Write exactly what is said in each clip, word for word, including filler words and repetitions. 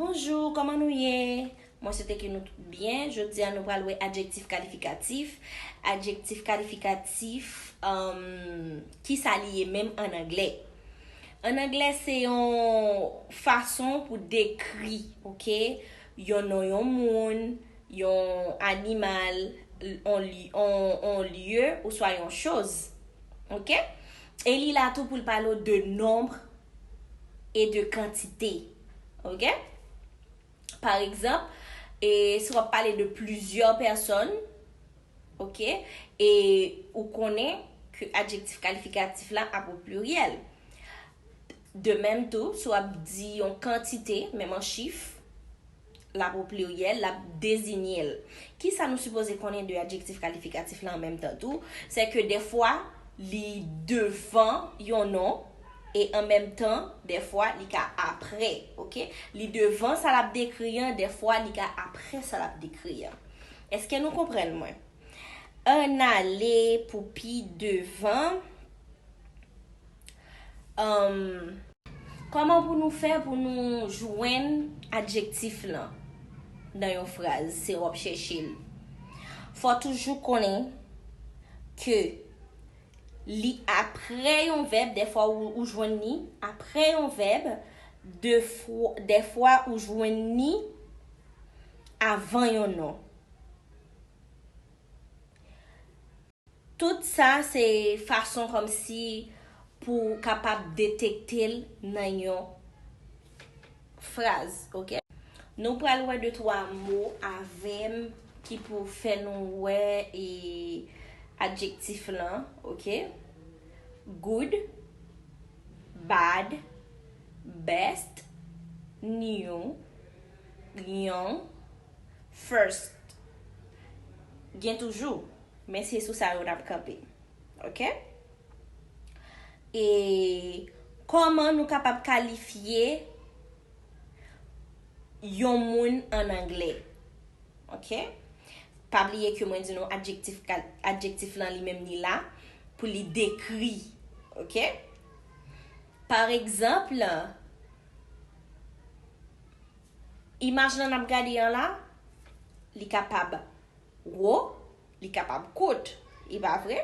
Bonjou, kòman nou ye? Mwen swete ke nou tout byen. Jodi a, nou pral wè adjektif kalifikatif. Adjektif kalifikatif, um, ki sa li ye menm an anglè? An anglè, se yon fason pou dekri, oke? Yon non yon moun, yon animal, yon li-, yon, yon lye, oswa yon choz. Oke? E li la tou pou l pale w de nombre et de quantité. Oke? Pa egzanp, e si w ap pale de plizyè pèsòn, oke, e ou konnen ke adjektif kalifikatif la ap o pliryèl. De menm tou, si w ap di yon kantite, menm an chif, l ap o pliryèl, l ap dezinye l. Kisa nou sipoze konnen de adjektif kalifikatif la an menm tan tou? Se ke dèfwa, li devan yon non, e an menm tan, dèfwa, li ka aprè, oke? Li devan sa l ap dekri an, dèfwa, li ka aprè sa l ap dekri an. Èske nou konprann mwen? Ann ale pou pi devan. Anm, kòman pou nou fè pou nou jwenn adjektif lan nan yon fraz, si w ap chèche l? Fò toujou konnen ke li aprè yon vèb, dèfwa ou, ou jwenn li aprè yon vèb, defwa-, dèfwa ou jwenn li avan yon non. Tout sa se fason kòmsi pou w kapab detekte l nan yon fraz, oke? Nou pral wè de twa mo avè m ki pou fè nou wè e adjektif lan, oke? Good, bad, best, new, young, first. Gen toujou, men se sou sa yo n ap kanpe. Oke? E kòman nou kapab kalifye yon moun an anglè? Oke? Pa bliye ke mwen di nou adjektif kal-, adjektif lan li menm li la pou li dekri. Oke? Pa egzanp, imaj lan n ap gade an la, li kapab wo, li kapab kout, e pa vre?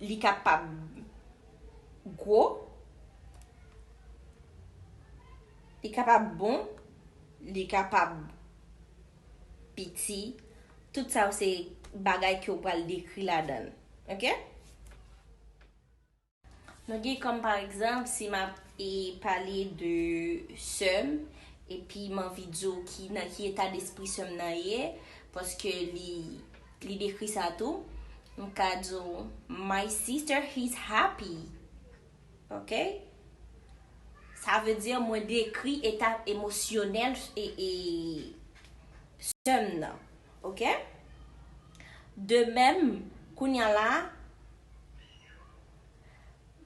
Li kapab gwo, li kapab bon, li kapab piti. Tout sa yo se bagay ke w pral dekri ladan l. Oke? Nou gen kòm pa egzanp, si m ap, e, pale de sè m, epi m anvi di w ki, nan ki eta despri sè m nan ye, paske li, li dekri sa tou, m ka di w, "My sister is happy." Oke? Sa vle di mwen dekri eta emosyonèl e, e sè m nan. Oke? De menm, kounye a la,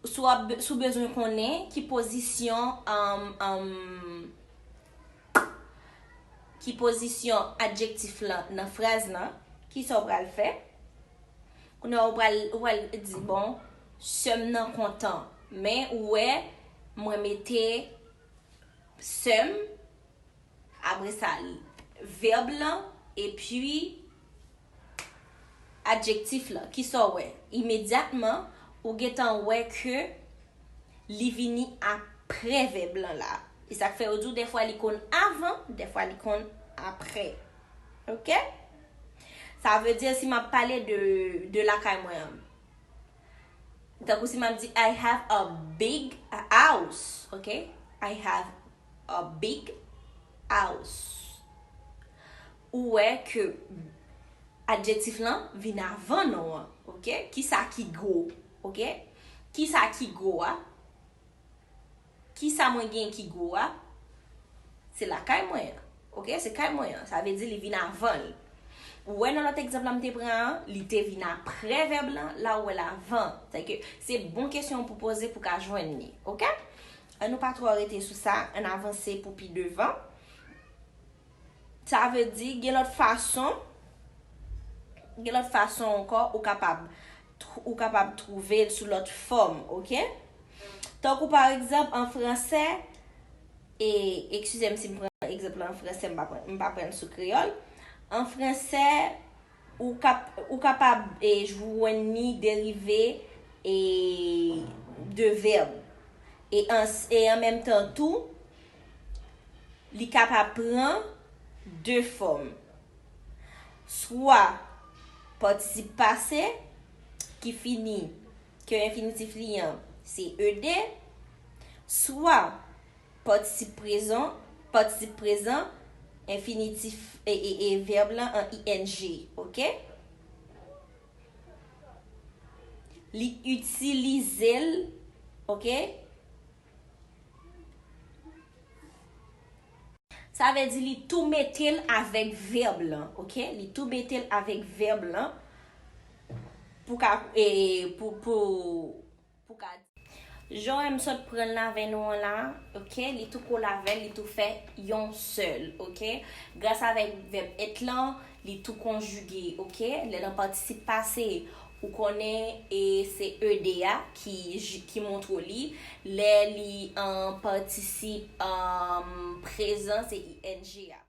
si w ap be-, si w bezwen konnen ki pozisyon, um, um, ki pozisyon adjektif lan nan fraz lan, kisa w pral fè? Kounye a w pral, w pral di, "Bon, sè m nan kontan." Men ou wè, mwen mete sè m, apre sa, vèb lan, epi adjektif lan. Kisa w wè? Imedyatman, ou gentan wè ke li vini aprè vèb lan la. E sa k fè yo di w dèfwa li konn avan, dèfwa li konn aprè. Oke? Sa vle di si m ap pale de, de lakay mwen an. Tankou si m ap di, "I have a big house." Oke? "I have a big house." Ou wè ke adjektif lan vin avan non an. Oke? Kisa ki gwo? Oke? Kisa ki gwo a? Kisa mwen gen ki gwo a? Se lakay mwen an. Oke? Se kay mwen an. Sa vle di li vin avan l. Ou wè nan lòt egzanp la m te pran an, li te vin aprè vèb lan, la ou wè l avan. Sèke se bon kesyon pou poze pou ka jwenn li. Oke? An nou pa twò rete sou sa, ann avanse pou pi devan. Sa vle di, gen lòt fason, gen lòt fason ankò ou kapab, ou kapab twouve l sou lòt fòm, oke? Tankou pa egzanp, an fransè, E, eskize m si m pran egzanp la an fransè, m pa pran, m pa pran l sou kreyòl. An fransè, ou kap, ou kapab e, jwenn ni derive e, de vèb. E an, e an menm tan tou, li kapab pran de fòm. Swa patisip pase ki fini, ke enfinitif li an se ed, swa patisip prezan, patisip prezan, enfinitif e, e, e vèb lan an ing, oke? Li itilize l, oke? Sa vle di li tou mete l avèk vèb lan, oke? Li tou mete l avèk vèb lan pou ka, e, pou, pou, pou ka di. Jan m sot pran l avè nou an la, oke? Li tou kole avè l, li tou fè yon sèl, oke? Gras avèk vèb èt lan, li tou konjige, oke? Lè nan patisip pase, ou konnen e se ed a ki, ki montre li. Lè li an patisip um, prezan, se ing a.